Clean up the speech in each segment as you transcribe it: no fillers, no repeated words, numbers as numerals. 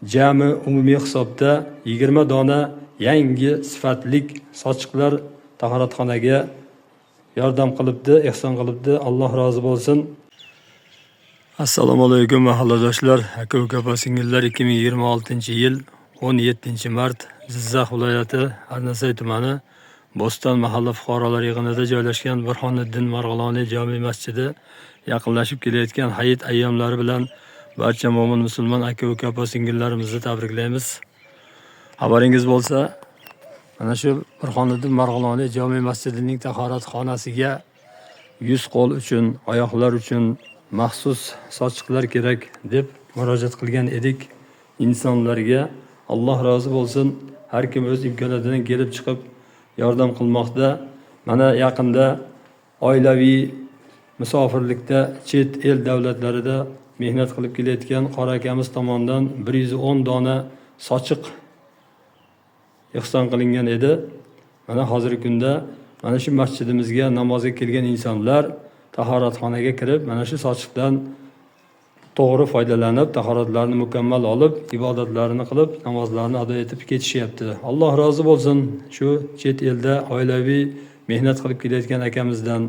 Jami umumiy hisobda 20 dona yangi sifatlik sochiqlar tahoratxonaga yordam qilibdi, ehson qilibdi. Alloh rozi bo'lsin. Assalomu alaykum mahalladoshlar, aka uka opa singillar. 2026-yil 17 mart, Jizzax viloyati Arnasay tumani Bo'ston mahalla fuqarolar yig'inida joylashgan Burhoniddin Marg'iloniy jome masjidi yaqinlashib kelayotgan hayit ayyomlari bilan barcha mo'min musulmon aka uka opa singillarimizni tabriklaymiz. Xabaringiz bo'lsa, mana shu Burhoniddin Marg'iloniy jome masjidining tahorat xonasiga yuz qo'l uchun, oyoqlar uchun maxsus sochiqlar kerak deb murojaat qilgan edik insonlarga. Alloh rozi bo'lsin, har kim o'z imkoniyatidan kelib chiqib yordam qilmoqda. Mana yaqinda oilaviy musofirlikda chet el davlatlarida mehnat qilib kelayotgan qori akamiz tomonidan 110 dona sochiq ehson qilingan edi. Mana hozirgi kunda mana shu masjidimizga namozga kelgan insonlar tahoratxonaga kirib, mana shu sochiqdan to'g'ri foydalanib, tahoratlarini mukammal olib, ibodatlarini qilib, namozlarini ado etib ketishyapti. Alloh rozi bo'lsin shu chet elda oilaviy mehnat qilib kelayotgan akamizdan.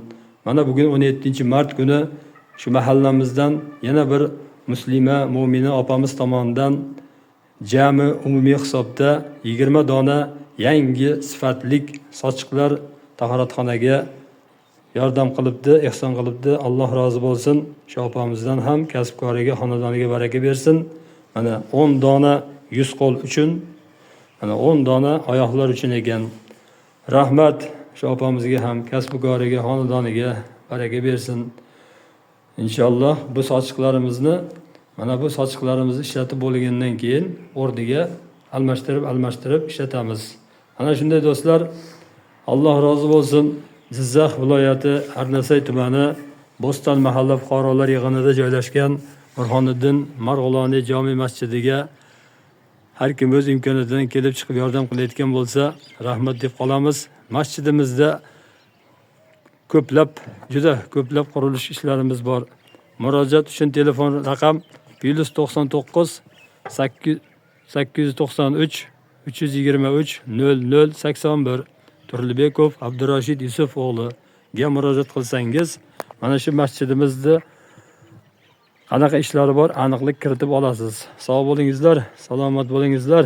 Mana bugun 17 mart kuni shu mahallamizdan yana bir muslima mo'mina opamiz tomonidan jami umumiy hisobda 20 dona yangi sifatlik sochiqlar tahoratxonaga yordam qilibdi, ehson qilibdi. Alloh rozi bo'lsin shu opamizdan ham, kasb-koriga, xonadoniga baraka bersin. Mana 10 dona yuz qo'l uchun, mana 10 dona oyoqlar uchun ekan. Rahmat shu opamizga ham, kasb-koriga, xonadoniga baraka bersin. Inshaalloh bu sochiqlarimizni, mana bu sochiqlarimizni ishlatib bo'lgandan keyin o'rniga almashtirib almashtirib ishlatamiz. Ana shunday, do'stlar, Alloh rozi bo'lsin. Jizzax viloyati Arnasay tumani Bo'ston mahalla fuqarolar yig'inida joylashgan Burhoniddin Marg'iloniy jome masjidiga har kim o'z imkoniyatidan kelib chiqib yordam qilayotgan bo'lsa, rahmat deb qolamiz. Masjidimizda ko'plab, juda ko'plab qurilish ishlarimiz bor. Murojaat uchun telefon raqam +99 893 323 00 81. Turlibekov Abdurashid Yusuf o'g'liga murojaat qilsangiz, mana shu masjidimizni qanaqa ishlari bor, aniqlik kiritib olasiz. Sog' bo'lingizlar, salomat bo'lingizlar.